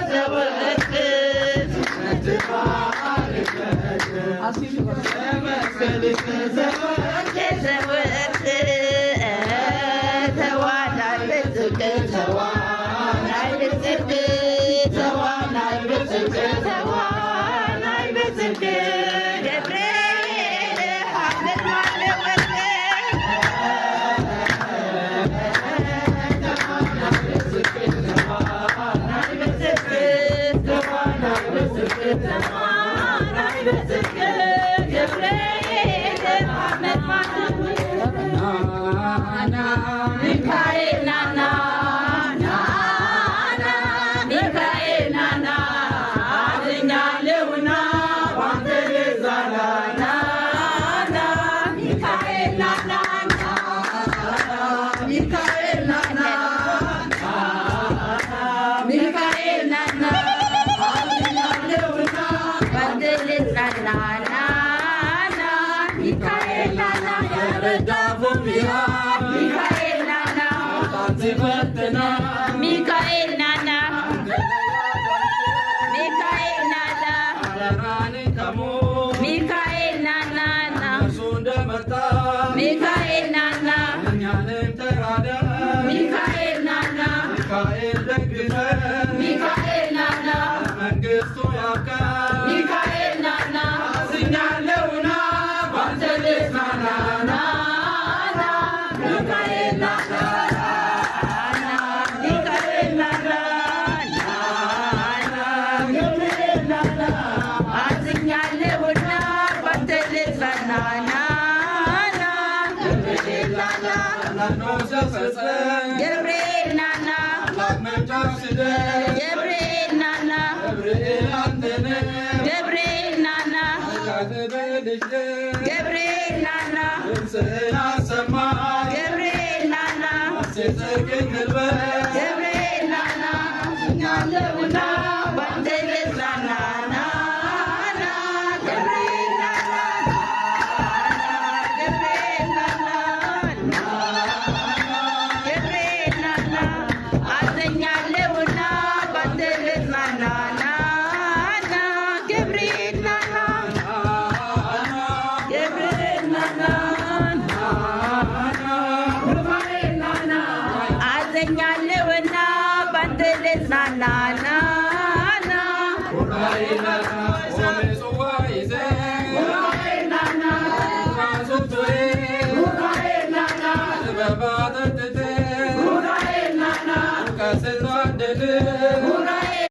ዘወርቅ ዘወርቅ ተዋናይ በጽድቅ ተዋናይ በጽድቅ ተዋናይ በጽድቅ ተዋናይ በጽድቅ ገብርኤል ሐመልማለ ወርቅ። ተዋናይ በጽድቅ ገብርኤል ሐመልማለ ሚካኤል ናና ናና ሚካኤል ናና አዝኛለሁና ባንተ ልጽናና ናና ሚካኤል ናና ሚካኤል ናና ሚካኤል ናና አዝኛለሁና ባንተ ልጽናና ናና ሚካኤል ናና ሚካኤል ናና ሚካኤል ናና ሚካኤል ናና ሚካኤል ናና ሚካኤል ናና ሚካኤል ናና ሚካኤል ናና ሚካኤል ናና ናና ሚካኤል ናና ሚካኤል ናና ገብርኤል ናና አዝኛለሁና ባንተ ልጽናና ናና ገብርኤል ናና ገብርኤል ናና ገብርኤል ናና ገብርኤል ናና ገብርኤል ናና ገብርኤል ናና ገብርኤል ናና አዝኛለሁና ባንተ ልጽናና ናና ገብርኤል ናና ገብርኤል ናና ገብርኤል ናና አዝኛለሁና ባንተ ልጽናና ናና ገብርኤል ናና ገብርኤል ናና አዝኛለሁና ባንተ ልጽናና ናና ኦሜ